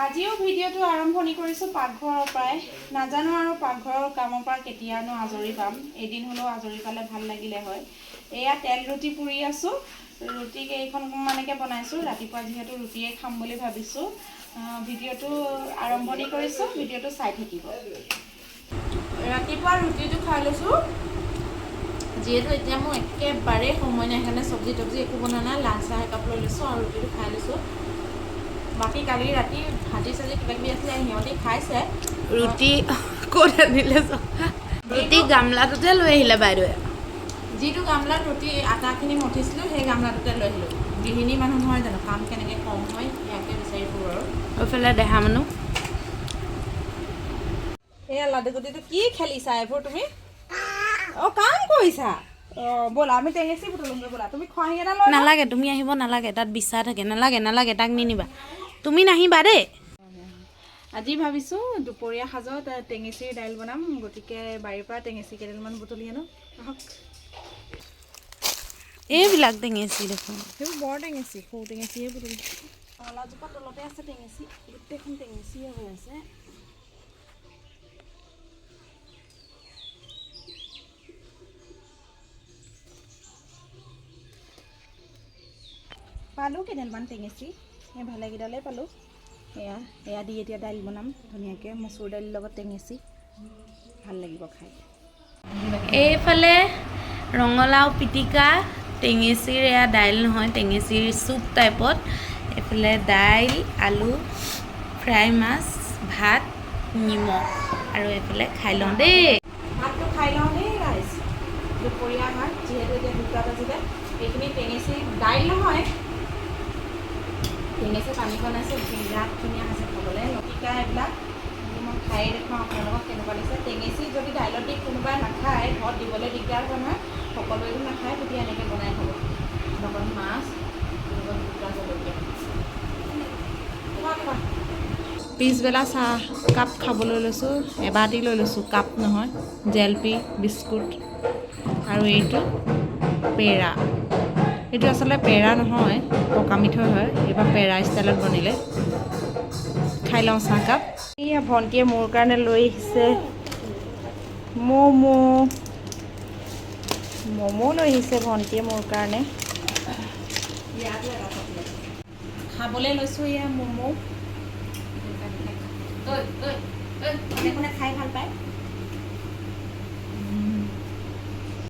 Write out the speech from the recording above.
আজিও ভিডিঅ'টো আৰম্ভণি কৰিছোঁ পাকঘৰৰ পৰাই। নাজানো আৰু পাকঘৰৰ কামৰ পৰা কেতিয়ানো আজৰি পাম। এদিন হ'লেও আজৰি পালে ভাল লাগিলে হয়। এয়া তেল ৰুটি পুৰি আছোঁ। ৰুটি কেইখন মানকে বনাইছোঁ। ৰাতিপুৱা যিহেতু ৰুটিয়ে খাম বুলি ভাবিছোঁ। ভিডিঅ'টো আৰম্ভণি কৰিছোঁ, ভিডিঅ'টো চাই থাকিব। ৰাতিপুৱা ৰুটিটো খাই লৈছোঁ। যিহেতু এতিয়া মোৰ একেবাৰেই সময় নাই, সেইকাৰণে চব্জি তব্জি একো বনোৱা নাই। লাল চাহ একাপ লৈ লৈছোঁ আৰু ৰুটিটো খাই লৈছোঁ। বাকী কালি ৰাতি ভাজি চাজি কিবা কিবি আছিলে, সিহঁতি খাইছে। ৰুটি ক'ত আনিলে? ৰুটি গামলাটোতে লৈ আহিলে বাইদেৱে। যিটো গামলাত ৰুটি আটাখিনি মঠিছিলোঁ, সেই গামলাটোতে লৈ আহিলোঁ। গৃহিণী মানুহ নহয় জানো, কাম কেনেকৈ কম হয় ইয়াকে বিচাৰি ফুৰোঁ আৰু। এইফালে দেহা মানুহ। এয়া লাডুগুটিটো কি খেলিছা এইবোৰ তুমি? অঁ, কাম কৰিছা। অঁ, ব'লা, আমি টেঙেচি বুটলোঁগৈ ব'লা। তুমি খৰাহী এটা লৈ লোৱা। নালাগে, তুমি আহিব নালাগে। তাত বিছা থাকে। নালাগে, নালাগে, তাক নিনিবা। তুমি নাহিবা দেই। আজি ভাবিছোঁ দুপৰীয়া সাজত টেঙেচিৰ দাইল বনাম। গতিকে বাৰীৰ পৰা টেঙেচি কেইডালমান বুটলি আনো আহক। এইবিলাক টেঙেচি দেখোন। সেইবোৰ বৰ টেঙেচি, সৰু টেঙেচিয়ে বুটলি। কলাজোপা তলতে আছে টেঙেচি, গোটেইখন টেঙেচিয়ে হৈ আছে। পালোঁ কেইডালমান টেঙেচি, সেই ভালেকেইডালেই পালোঁ। এয়া এয়া দি এতিয়া দাইল বনাম ধুনীয়াকৈ, মচুৰ দাইলৰ লগত টেঙেচি ভাল লাগিব খাই। এইফালে ৰঙালাও পিটিকা, টেঙেচিৰ এয়া দাইল নহয়, টেঙেচিৰ চুপ টাইপত। এইফালে দাইল, আলু ফ্ৰাই, মাছ, ভাত, নিমখ আৰু এইফালে খাই লওঁ দেই। ভাতটো খাই লওঁ দেই ৰাইজ। দুপৰীয়া ভাত যিহেতু এতিয়া 2টা বাজিলে। এইখিনি টেঙেচি দাইল নহয়, টেঙেচি পানীকণ আছে, বিৰাট ধুনীয়া হৈছে খাবলৈ। পিটিকা এইবিলাক মই খায়ে দেখুৱাওঁ আপোনালোকক কেনেকুৱা লাগিছে। টেঙেচি যদি দাইলত দি কোনোবাই নাখায়, ঘৰত দিবলৈ দিগদাৰ হয় নহয়, সকলোৱেতো নাখায়, তেতিয়া এনেকৈ বনাই খাব। লগত মাছ, লগত 2টা জলকীয়া। খোৱা খোৱা। পিছবেলা চাহ কাপ খাবলৈ লৈছোঁ। এবাতি লৈ লৈছোঁ, কাপ নহয়। জেলপি, বিস্কুট আৰু এইটো পেৰা। এইটো আচলতে পেৰা নহয়, পকা মিঠৈ হয়। এইবাৰ পেৰা ষ্টাইলত বনিলে। খাই লওঁ চাহকাপ। এইয়া ভণ্টিয়ে মোৰ কাৰণে লৈ আহিছে ম'ম'। ম'ম' লৈ আহিছে ভণ্টিয়ে মোৰ কাৰণে। খাবলৈ লৈছোঁ এয়া ম'ম'। কোনে কোনে খাই ভাল পায়?